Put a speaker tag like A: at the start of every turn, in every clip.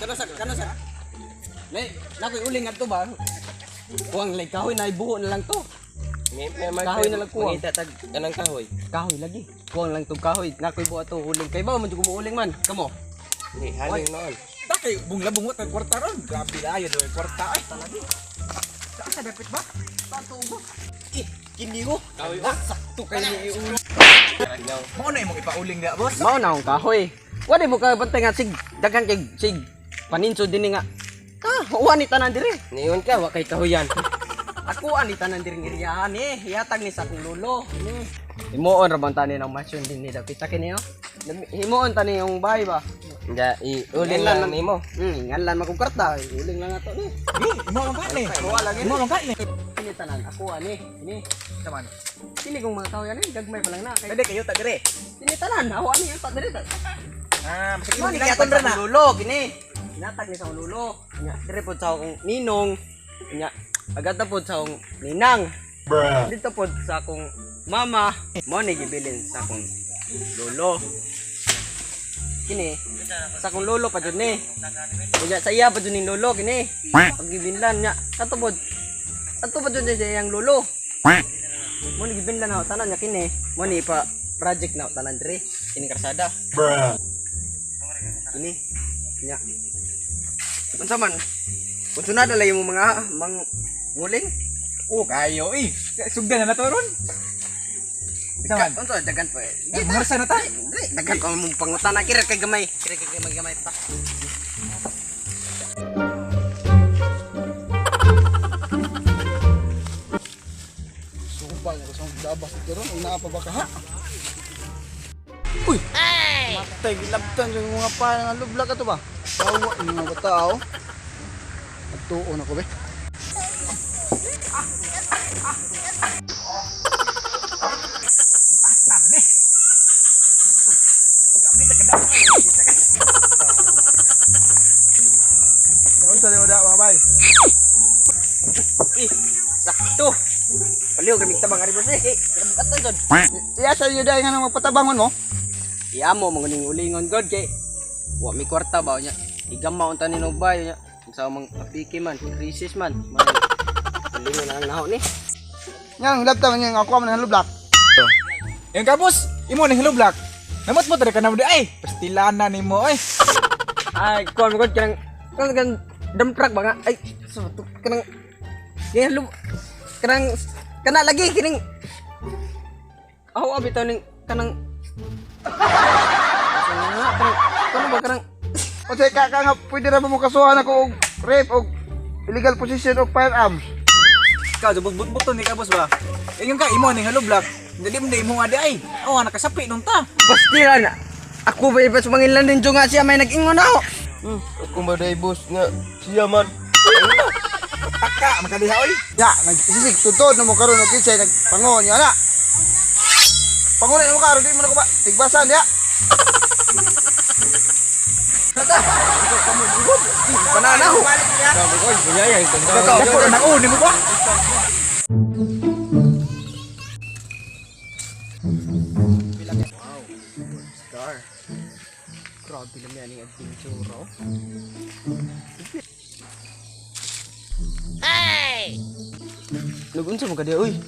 A: Kana sa kana sa. Nay, nakoy uling adto ba? Kuang lay kahoy na ibuho na lang to. Kahoy na lang kuha.
B: Mangita tag kanang kahoy.
A: Kahoy lagi. Kuang lang tong kahoy. Nakoy buha to uling. Kay ba man jud uling man. Kamo.
B: Ni haling noon.
C: Ta kay bungla bungot ang kwarta ron. Grabe na ayo doy kwarta ay.
A: Sa dapat ba? Tato ko. Eh, kini ko. Kahoy. Sakto kay ni iuling.
C: Mao na imong ipauling da, boss.
A: Mao na akong kahoy. Wala mo ka bantay nga sig daghan kay sig paninso dinhi nga. Ah, uwan ni tanan diri.
B: Niyon ka wa kay kahoyan.
A: Ako ani tanan diri ngiriyahan eh. Hiatag ni sa akong lolo. Ni. Himuon ra bang tani ng masyon din ni dapit kini oh. Himuon tani yung bahay ba?
B: Nga i-uling lang nimo.
A: Nganlan makong kwarta, uling lang ato ni.
C: Di, imo man ka ni.
A: Kuha lang
C: Imo man ka ni.
A: Kini tanan ako ani. Kini.
C: Saman.
A: Kini kong mga kahoy ani gagmay pa lang na. Kay
C: Pwede kayo ta dire.
A: kini tanan ako ani ang pa diri.
C: Ah, masakit
A: Mo
C: mo
A: ni
C: gilang
A: gihatag
C: ra
A: sa
C: na.
A: akong lolo kini. Hinatag ni sa akong lolo. Nya dire pod sa akong ninong. Nya agad na pod sa akong ninang. Dito pod sa akong mama. Mo ni gibilin sa akong lolo. Kini sa akong lolo pa jud ni. Unya sa iya pa jud ning lolo kini. Pag gibinlan nya kato pod. Ato pa jud sa iyang lolo. Mo ni gibinlan na tanan nya kini. Mo ni pa project na tanan dire kini karsada. Ini nya. Unsa man? Kung sunod na lang yung mga mang muling.
C: Oh, kayo eh. Sugdan na na to ron. Saman.
A: Unsa dagan pa.
C: Eh, Mursa na ta.
A: Dili, dagan pa mong pangutana kira kay gamay. Kira kay gamay gamay pa.
D: Sumpah niya sa dabas ito ron, una pa ba ka ha? Uy! Matay, gilabtan yung mga pa nga lublak ato ba? Tawa yung mga tao. Nagtuon ako be.
C: Atam ni. Grabe ta kada.
D: Naunsa di mo da mga bay?
A: Eh, sakto. Paliw kami tabang ari boss eh. Eh, kinabukaton jud.
D: Iya sa iyo dahil nga nang magpatabangon mo.
A: Iyamo mga ning ulingon god kay wa mi kwarta ba nya. Igama unta ni og bayo nya. Sa mang apiki man, crisis man. Man. Ulingon na lang naho ni.
D: Nga labtan nga ako man ang lublak.
C: Yung ka boss, imo ning lublak. Namot mo ka na mo di ay. Pastilana nimo ay.
A: Ay, kuan mo god kanang kanang kanang dump truck ba nga? Ay, so to kanang kaya lu kanang kana lagi kining aw abi to ning kanang Asa na nga kanang kuno ba kanang
D: O say ka ka nga pwede ra ba mo kasuhan ako og rape og illegal possession of firearms.
C: Ka but-buton ni ka boss ba. Ingon ka imo ning lublak. Dili mo di mo nga di ay. Oh, nakasapi nun ta.
A: Bastila na. Ako ba iba sumangilan din nga siya may nag-ingon ako.
B: Kung ba day boss nga siya man.
C: Taka makadiha oy.
D: Ya, nagsisig tutod na mo karon og kinsay nagpangon niya na. Pangunan mo karon di mo na ko ba tigbasan diya.
A: Banana ho.
C: Dako na nang mo ba?
A: Star. Grabe lang yan yung adventure oh. Hey! Nagunsa mo ka di, uy.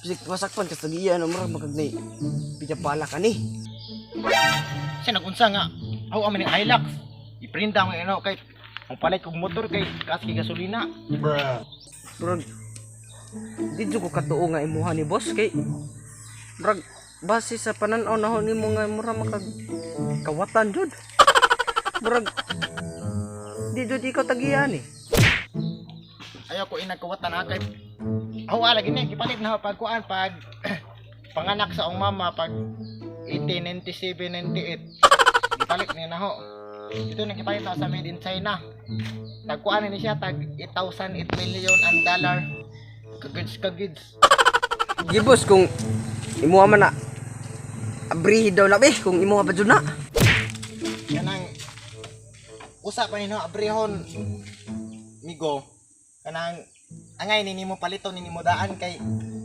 A: Bisik wasakpan ka sa giya no murag makagnay. Pinapala ka ni.
E: Siya nagunsa nga. Aw amin ang Hilux. Iprinta ang ano kay ang palit kog motor kay kas kay gasolina.
A: Murag di jud ko katuo nga imuha ni boss kay murag base sa panan-aw na ho nimo nga mura makag kawatan jud. Murag di jud ikaw tagiyan eh.
E: Ayaw ko inagkawatan ha kay aw lagi ni gipalit na ho pag kuan pag panganak sa akong mama pag 1897 98 gipalit ni na ho. Ito nang gipalit na sa made in China. Tagkuan ni siya tag 8,008 million ang dollar. Kagids kagids.
A: Gibos kung imuha man na abrihi daw na be kung imuha pa jud na.
E: Kanang usa pa nino abrihon migo kanang angay ni nimo palito ni nimo daan kay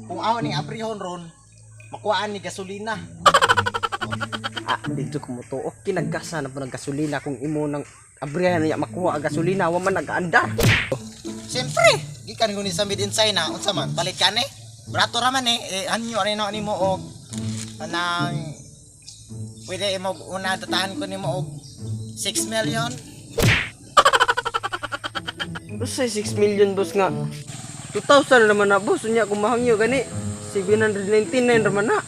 E: kung aw ning abrihon ron makuhaan ni gasolina.
A: Ah, dito ko mutuo. Kinagkasa na po ng gasolina kung imo nang Abrihan na niya makuha ang gasolina, wa man nag-andar.
E: Siyempre, gikan ko ni sa made in China, unsa man palit ka ni? Barato ra man eh, eh hanyo ani na nimo og anang pwede imo una datahan ko nimo og 6 million.
A: Usa 6 million boss nga. 2,000 naman na boss, unya kung mahangyo gani 799 raman na.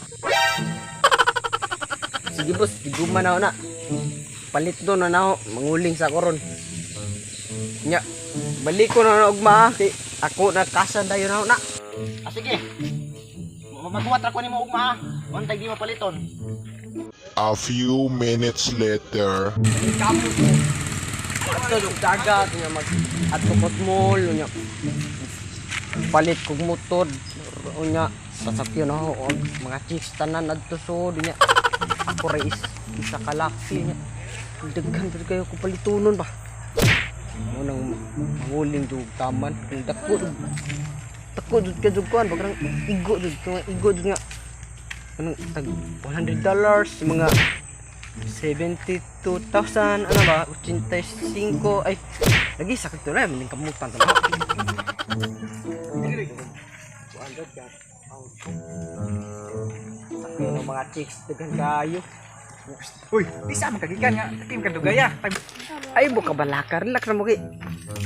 A: Sige boss, giguma na ako na. Palit do na nako, manguling sa koron. Nya, balik ko na na ugma ah. Kay ako na kasa dayon na ako na.
E: Ah sige. Magkuwat ra ko nimo ugma ah. Untay di mapaliton.
F: A few minutes later.
A: Kamot ko. Ato og dagat unya mag adto kot mall unya. Palit kog motor unya sasakyon ako og mga chicks tanan adto sud unya. Ako ra is isa ka laki unya. Daghan pud kayo ko palitunon ba. Mo nang manguling jud taman kung dako jud. Dako jud ka jud kuan bagrang igo jud nga igo jud nga anong tag $100 mga 72,000 ano ba 85 ay lagi sakit to na maning kamutan to na. Sakit ng mga chicks daghan kayo.
C: Uy, di sa man kagikan nga takim ka dugaya. Tag
A: Ay mo kabalaka relax na mo kay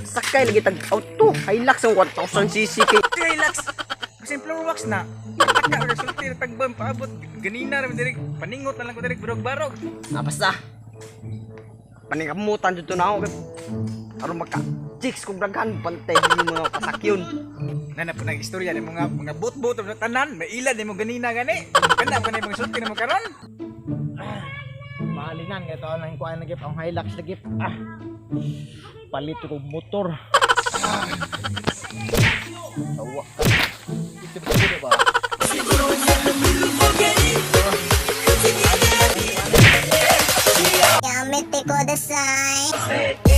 A: sakay lagi tag auto Hilux ang 1000 cc kay
C: Hilux. Kasi floor wax na. Taka ra sulti ra tagbam paabot ganina ra man diri paningot na lang ko diri barog-barog.
A: Ah, basta paningkamutan dito na ako kay aron maka chicks kog daghan bantay yung mga pasakyon.
C: Na na po nag istorya ni mga mga bot-bot na tanan, may ilan nimo ganina gani. Kana pa na imong sulti nimo karon.
E: Mahalinan kay taon ang kuan nagyp ang Hilux nagyp. Ah. Palit ko motor.
D: Tawa ka. Ito ba ba?
G: やめてください。